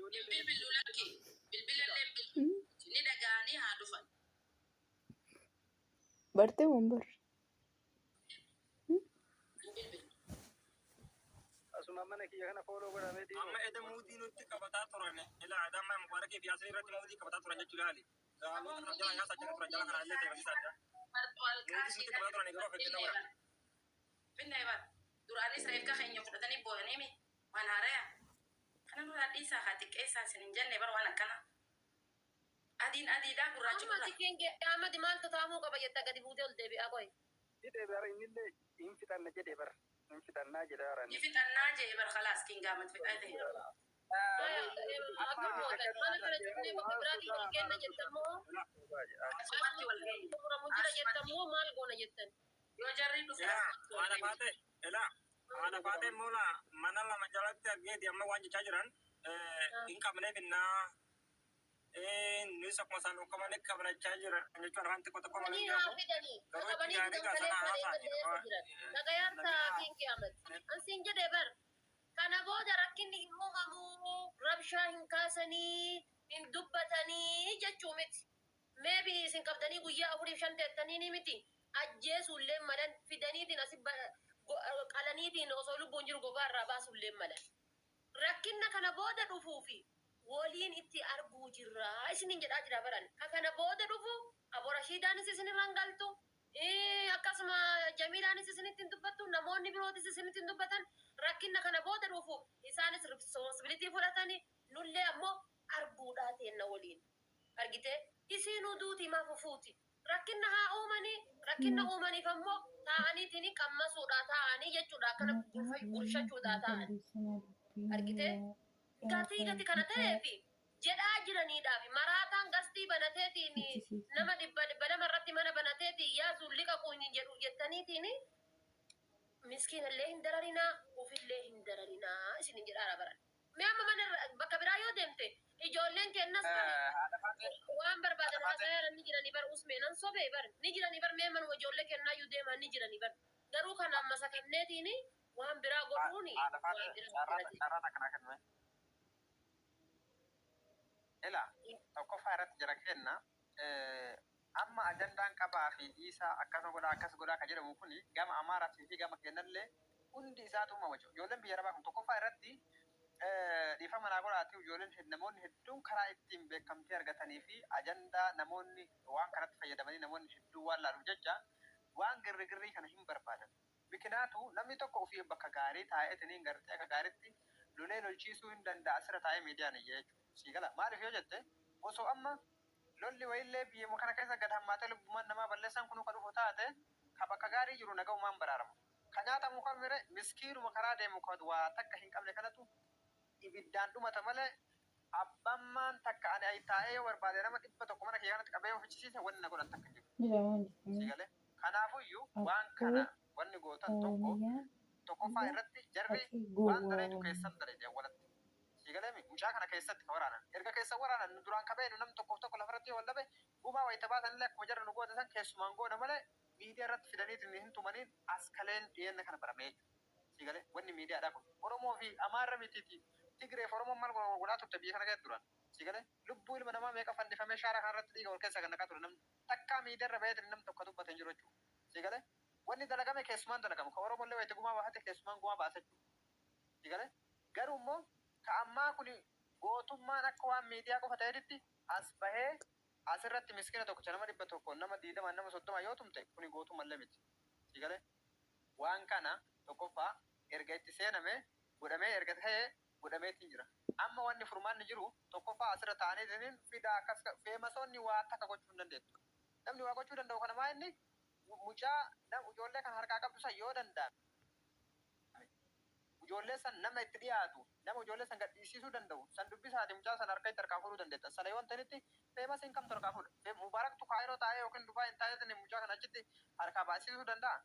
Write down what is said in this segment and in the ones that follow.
Hin ijoollee bilbillu lakki. Bilbila illee hin bilbillu. Ni dhaga'anii haa dhufan. Bartee moo hin barre? Hin bilbillu. Asuma mana kiyya kana follow godhamee dhiiroo. Amma eda muudii nutti qabataa turan ilaa adamma mubaarakii fi asii irratti muudii qabataa turan jechuu ilaali. Aboo Gaalota kana jala muudii nyaata jala turan jala muudii kana illee ta'e barsiisaa adda. marxoo Muudii nutti qabataa alqaashiidhaan turan yeroo of finnee eeggannoo godha. bara. Finnee bara. Duraanis reefka keenya fudhatanii booyanii mi waan haaraya. Kana nurraa dhiisaa haa xiqqeessaa isin hin jenne bar waan akkana. Adiin adiidhaa gurraachi Amma gurraacha. king Ahmad maaltu taamuu qaba jetta gadi buutee ol deebi'aa qoy. Jedhee bara innillee hin fixanna jedhee bara hin fixannaa jedhee bara Ni inni. fixannaa jee bar khalaas King Ahmad fixate. Haya Amma akkam gootan mana kana cufnee bakka biraatii wal geenna jettan moo Asumatti wal asumatti geenye. xumuramu jira jettan Asumatti. moo maal goona jettan? Yoo jarri dhufe Ilaa asumatti wal haadha geenye. faate ilaa haadha faate moola mana lama jalatti argeeti amma waan jechaa jiran hin qabneef innaa nus akkuma isaan dhukkubanii qabnachaa jiran jechuun afaan xiqqoo tokko malee Qabanii hin haa beeku. fidanii ka Garuu itti qabanii yaadee fidan gaa sana kaleessa haasa'an reeffa eessa jiran nagayaan namni taa King Ahmad an siin jedhe bar kana booda rakkinni hin uumamu rabshaa hin kaasanii hin dubbatanii jechuu miti. Maybe isin qabdanii guyyaa afuriif shan teettanii ni miti ajjeesuullee malan fidaniitiin asi qalaniitiin osoo lubbuun jiru gogaa irraa baasuullee malan. Rakkinna kana booda dhufuufi woliin itti arguu jirra isiniin jedhaa jira baran. Ka kana booda dhufu Abo Rashiidaanis isinirra hin galtu, akkasuma Jamiilaanis isinitti hin dubbattu, namoonni birootis isinitti hin dubbatan. Rakkinna kana booda dhufu isaanis responsibility fudhatani, nullee ammoo arguudhaa teenna woliin. Argitee? Isiinuu duutii maaf fuuti? Rakkinna haa uumanii, rakkinna uumaniif ammoo taa'aniitiin qammasuudhaa taa'anii jechuudha akkana gurshachuudhaa taa'an. Argitee? Gatii gati kana ta'eefi jedhaa jiraniidhaafi maraataan gastii banateetiin nama 100 200 irratti mana banateetiin yaasuun liqaquu hin jedhu jettaniitiin miskiinallee hin dararinaa ufillee hin dararinaa isinin jedhaara baran. Mee amma mana irra bakka biraa yoo deemte ijoolleen keennas bar Haadha faate waan barbaadan haadha faate haasayaaran ni jiranii bar usmee nan sobee bar ni jiranii bar mee manuma ijoollee kennaayyuu deemaa ni jiranii bar garuu kanaan masakamneetiin waan biraa godhuun haadha faate waan biraa carraa jira carraa takka naa kennume. Ila tokkoffaa irratti jara keenna amma ajandaan qabaa fi dhiisaa akkasuma godhaa akkas godhaa ka jedhamu kuni gama Amaaraatii fi gama keennallee hundi isaatu uma waca. Ijoolleen biyya Arabaa kun tokkoffaa irratti dhiifama naa godhaatii ijoolleen namoonni hedduun karaa ittiin beekamtii argatanii fi ajandaa namoonni waan kanatti fayyadamanii namoonni hedduun waan laaluuf jecha waan girrigirrii kana hin barbaadan. Mikinaatu namni tokko ufii bakka gaarii taa'eetiniin gartee akka gaaritti lolee lolchiisuu hin danda'a asirra taa'ee miidiyaan iyya jechuudha. Sii gala? Maaliif yoo jette osoo amma lolli wayiillee biyyuma kana keessa gad hammaatee lubbumaan namaa balleessaan kunuu ka dhufu taate ka bakka gaarii jiru nagahumaan baraarama. Ka nyaatamu kamire miskiinuma karaa deemu ka waa takka hin qabne kanatu ibiddaan dhumata malee abbammaan takka ani ay taa'ee yoo barbaade nama 100 mana kiyya kanatti qabee yoo fichisiise wanni na godhan takka hin jiru. Sii galee? Kanaafuyyuu waan kana wanni gootan tokko tokkoffaa irratti jarri waan dalaydu keessan dalaydi awwalatti. Sii galee mi? Mucaa kana keessatti ka waraanan. Erga keessan waraanan nu duraan ka beeknu namni tokkoof tokko lafarratti yoo wal dhabe gumaa wayita baasanillee akkuma jarri nu goote san keessumaan goona malee miidiyaa irratti fidaniitiin hin tumaniin as kaleen dhiyeenna kana barame jechuudha. Sii galee? Wanni miidiyaadhaa kun Oromoo fi Amaarra mitiiti Tigreef Oromoon maal godhaa turte biyya kana keessa duraan. Sii galee? Lubbuu ilma namaa meeqa fannifamee shaaraa kana irratti dhiiga wal keessaa gad naqaa ture namni. Takkaa miidiyaa irra baheetiin namni tokko ka dubbate hin jiru jechuudha. Sii galee? Wanni dalagame keessumaan dalagama. Ka Oromollee wayita gumaa baafate keessumaan gumaa baasa jechuudha. Sii galee? Garuu immoo ka ammaa kuni gootummaan akka waan miidiyaa qofa ta'eetitti as bahee asirratti miskiina tokkicha nama 100 nama 20n nama 30n yoo tumte kuni gootummallee miti. Sii galee? Waan kana tokkoffaa erga itti seename godhamee erga ta'ee godhameetiin jira. Amma wanni furmaanni jiru tokkoffaa asirra taa'aniitiin fidaa akkas feemasoonni waa takka gochuu hin dandeettu. Namni waa gochuu danda'u kana maa inni mucaa ijoollee kan harkaa qabdu san yoo danda'ame ijoollee san nama itti dhiyaatu nama ijoollee san gadhiisiisuu danda'u san dubbisaati mucaa san harka itti harkaa fuudhuu dandeettan. Sana yoo hin ta'initti feemasiin kamtu harkaa fuudha? Mubaaraktu Kaayiroo taa'ee yookiin Dubaay hin taa'eetiin mucaa kana achitti harkaa baasisuu danda'a?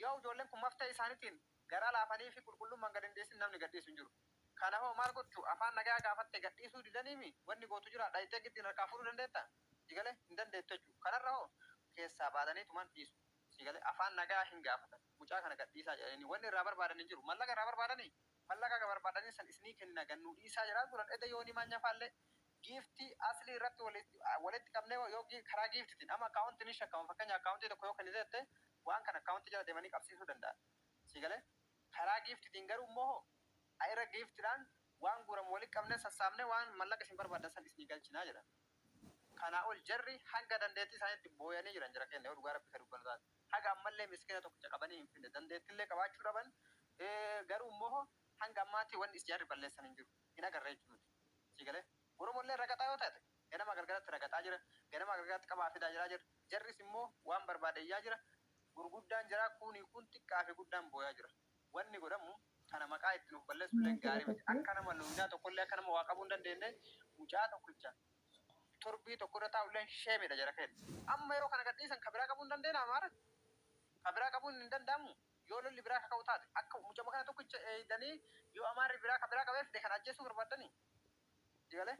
Yoo ijoolleen kun maftee isaaniitiin garaa laafanii fi qulqullummaan gad hin dhiisin namni gad dhiisu hin jiru. Kana hoo maal gochu? Afaan nagayaa gaafatte gad dhiisuu didaniimi? Wanni gootu jiraa? Dhayxee giddiin harkaa fuudhuu dandeettaa? Si galee? Hin dandeettu jechuudha. Kanarra hoo keessaa baataniitumaan dhiisu. Si galee? Afaan nagayaa hin gaafatan. Mucaa kana gad dhiisaa jedhanii. Wanni irraa barbaadan hin jiru. Mallaqa irraa barbaadanii? Mallaqa akka barbaadanii san isinii kennina gannuu dhiisaa jedhaa turan. Eda yoonii maanya faallee giiftii aslii irratti walitti qabnee yoo karaa giiftitiin amma akkaawuntiin ni shakkama. Fakkeenya akkaawuntii tokko yoo kennite jette, waan kana akkaawuntii jala deemanii qabsiisuu danda'an. Si galee? Karaa giiftitiin garuu immoo ayira giiftiidhaan waan guuramu walitti qabnee sassaabnee waan mallaqa isin barbaadan san isinii galchinaa jedhan. Kanaa ol jarri hanga dandeettii isaaniitti booyanii jiran, jara keenya, yoo dhugaa Rabbi ka dubbannu taate. Haga ammallee miskiina tokkicha qabanii hin finne. Dandeettillee qabaachuu dhaban, garuu immoo hanga ammaatti wanni is jarri balleessan hin jiru. Hin agarre jechuun nuti. Si galee? Oromollee ragaxaa yoo taate ganama galgalatti ragaxaa jira. Ganama galgalatti qabaa fidaa jiraa jira. Jarris immoo waan barbaade iyyaa jira. Gurguddaan jiraa kuunii kun xiqqaa fi guddaan booyaa jira. Wanni godhamu kana maqaa itti nuuf balleessullee gaarii miti. Akka nama luunyaa tokkollee, akka nama waa qabuu hin dandeenye, mucaa tokkicha torbii tokko irra taa'ulleen sheemidha, jara keenya. Amma yeroo kana gadhiisan ka biraa qabuu hin dandeenye Amaara. Ka biraa qabuun hin danda'amu. Yoo lolli biraa kaka'u taate, akka mucama kana tokkicha eeydanii, yoo Amaarri biraa ka biraa qabee fide kana ajjeesuu barbaaddanii. Galee?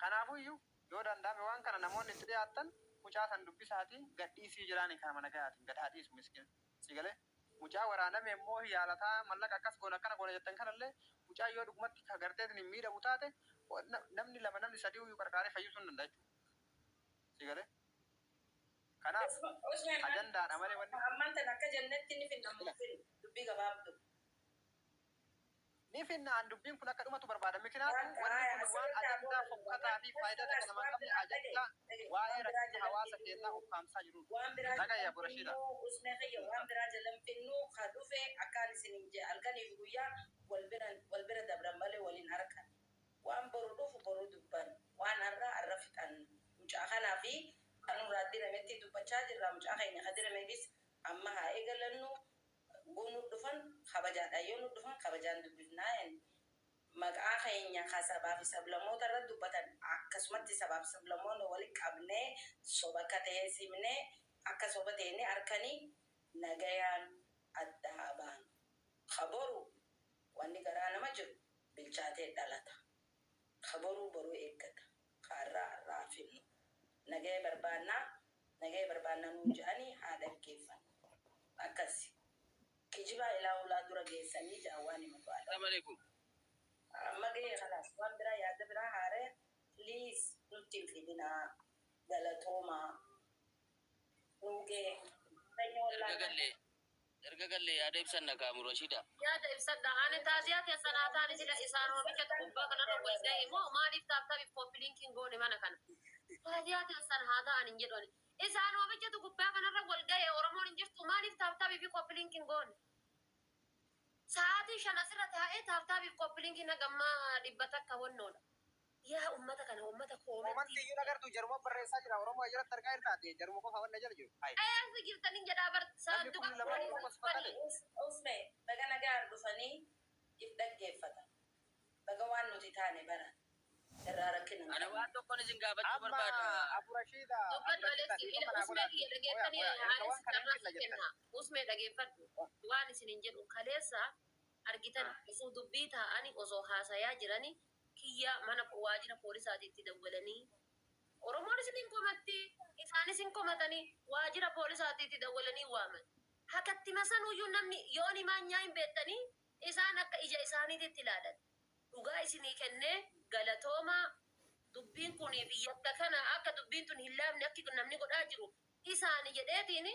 Kanaafuyyuu yoo danda'ame waan kana namoonni itti dhiyaattan mucaa san dubbisaatii gadhiisii jiraanii kana mana gahaatiin gad haa dhiisu miskiina. Si galee? Mucaa waraaname immoo yaalataa mallaqa akkas goona akkana goona jettan kanallee, mucaa yoo dhugumatti ka garteetiin hin miidhamu taate, namni lama, namni sadii iyyuu qarqaaree fayyisuu hin danda'a jechuudha. Si galee? Kanaaf Usman ajandaadha malee wanni ammaan tan akka jennetti ni finna moo finnu? Dubbii gabaabdu. Ni finna. An dubbiin kun akka dhumatu barbaada. Mikinaatu wanni kun waan ajandaa fokkataa fi faayidaa takka namaa hin qabne, ajandaa waa'ee rakkina hawaasa keenyaa ukkaamsaa jirudha. Waan biraa Dhagaya jalan Borashiidha. finnu, usmee kiyya, waan biraa jalan finnu. Ka dhufe akkaan isinin je, halkaniif guyyaa wal bira wal bira dabran malee waliin harkan. Waan boru dhufu boru dubban, waan har'a har'a fixan. Mucaa kanaa fi kan nurraa dirametti dubbachaa jirra. Mucaa keenya ka dirameefis amma haa eegalannu. Guu nu dhufan kabajaadhaan, yoo nu dhufan kabajaan dubbifnaa jenna. Maqaa keenya ka sabaa fi sablammoota irra dubbatan, akkasumatti sabaa fi sablammoonni wali qabnee soba akka ta'e simnee, akka soba ta'e ni harkanii nagayaan adda haa baanu. Ka boru wanni garaa nama jiru bilchaatee dhalata. Ka boruu boruu eeggata. Ka har'aa har'aa haa finnu. Nagaya barbaannaa, nagaya barbaannaa nuun je'anii haa dhaggeeffannu. Akkasi. Kijibaa ilaa hulaa dura geessanii ja'an waan himatu haadha. Assalamu alaikum. Amma gahee, kalaas. Waan biraa, yaada biraa haaree please nutti hin fidinaa. Galatoomaa. Nuu gahee. Keenya Erga wallaanaa. gallee erga gallee yaada ibsanna kaamu Rashida. Yaada ibsadha. Ani taaziyaa keessan haa ta'an sila isaan oomisha gubbaa kanarra wal ga'e moo maaliif tap tapiif copy linkiin goone mana kana? Taaziyaa keessan haa ta'an hin jedhu ani. Isaan oomishatu gubbaa kanarra wal ga'e, Oromoon hin jirtu, maaliif tap tapii fi copy linkiin goone? Sa'aatii 5 asirra taa'ee tap tapiif copy linkiin hagammaa 100 wannoodha. Yaa ummata kana, ummata Koomantii koomentii. iyyuu agartu, jaruma barreessaa jira. Oromoo jalatti argaa jirtaati. Jaruma qofa wanna jala jiru. Hayi. Eessa jirtaniin jedhaa bar Namni saanduqa kun lama dhufanii qofa dhufanii. fatale. Usme, baga nagaan dhufanii if dhaggeeffata. Baga waan nuti taane bara irraa rakkina hin Ana qabne. waan tokkon isin gaafachuu Amma barbaada. Abu Rashiida, Abu Dubbadhu Rashiida, Aleksi, dhiifama ila naa usmee godhaati. kiyya Oya dhageettanii oya, erga anis waan kana hin carraa finna si jettan. kenna. Usmee, dhageeffadhu. Waan isin hin jedhu, kaleessa argitan osoo dubbii taa'anii, osoo haasayaa jiranii, kiyya mana waajjira poolisaati itti dawwalanii, Oromoon isin hin komatti, isaanis hin komatanii, waajjira poolisaati itti dawwalanii waaman. Hakatti masanuyyuu namni yoon maanyaa hin beektanii isaan akka ija isaaniititti ilaalan. Dhugaa isinii kennee galatoomaa, dubbiin kun biyyakka kana akka dubbiin tun hin laafne akki namni godhaa jiru isaani jedheetiin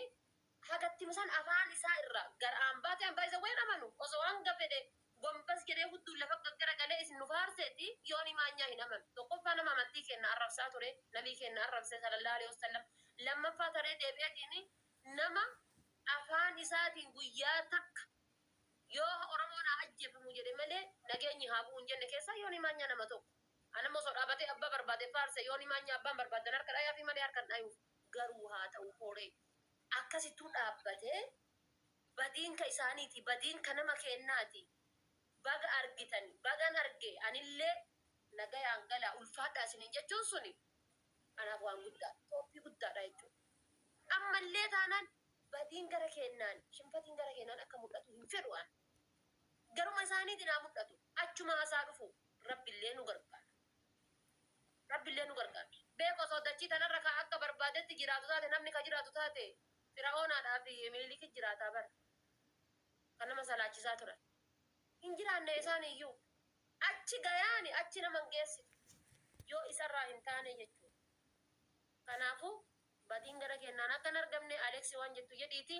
hagatti masan afaan isaa irraa gara baate ambaa isa wayin amanu osoo hanga fedhe gombas jedhee hudduun lafa gaggaragalee isin nu faarseeti yoon maanyaa hin amanu. Tokkoffaa nama amantii kenna arrabsaa ture, nabii kenna arrabsee sallallahu alaihi wasallam. Lammaffaa taree deebi'eetiin nama afaan isaatiin guyyaa takka yoo Oromoon haa ajjeefamu jedhe malee nageenyi haa bu'u hin jenne keessaa yoon maanyaa nama tokko. Anammoo osoo dhaabatee abbaa barbaade faarse, yoon maanyaa abbaan barbaadan harka dhayaa fi malee harka hin dhayuuf. Garuu haa ta'u, horee akkasittuu dhaabbatee badiin ka isaaniiti, badiin ka nama kennaati. Baga argitan, bagan arge, anillee nagayaan galaa, ulfaadhaa isiniin jechuun suni anaaf waan guddaa, tooppii guddaadha jechuudha. Ammallee taanaan badiin gara kennaan, shinfatiin gara kennaan akka mul'atu hin fedhu an. Garuma isaaniitiin haa mul'atu. Achuma hasaa dhufu, Rabbillee nu gargaara. Rabbillee nu gargaara. Beeku osoo dachii tanarra ka akka barbaadetti jiraatu taate, namni ka jiraatu taate, Fira'oonaadhaa fi Minilikit jiraataa bara. Kan nama salaachisaa turan. Hin jiraanne isaan iyyuu. Achi gayaani achi nama hin geessitu. Yoo isarraa hin taane jechuudha. Kanaafuu badiin gara kennaan akka hin argamne, Aleksi, waan jettu jedhiiti.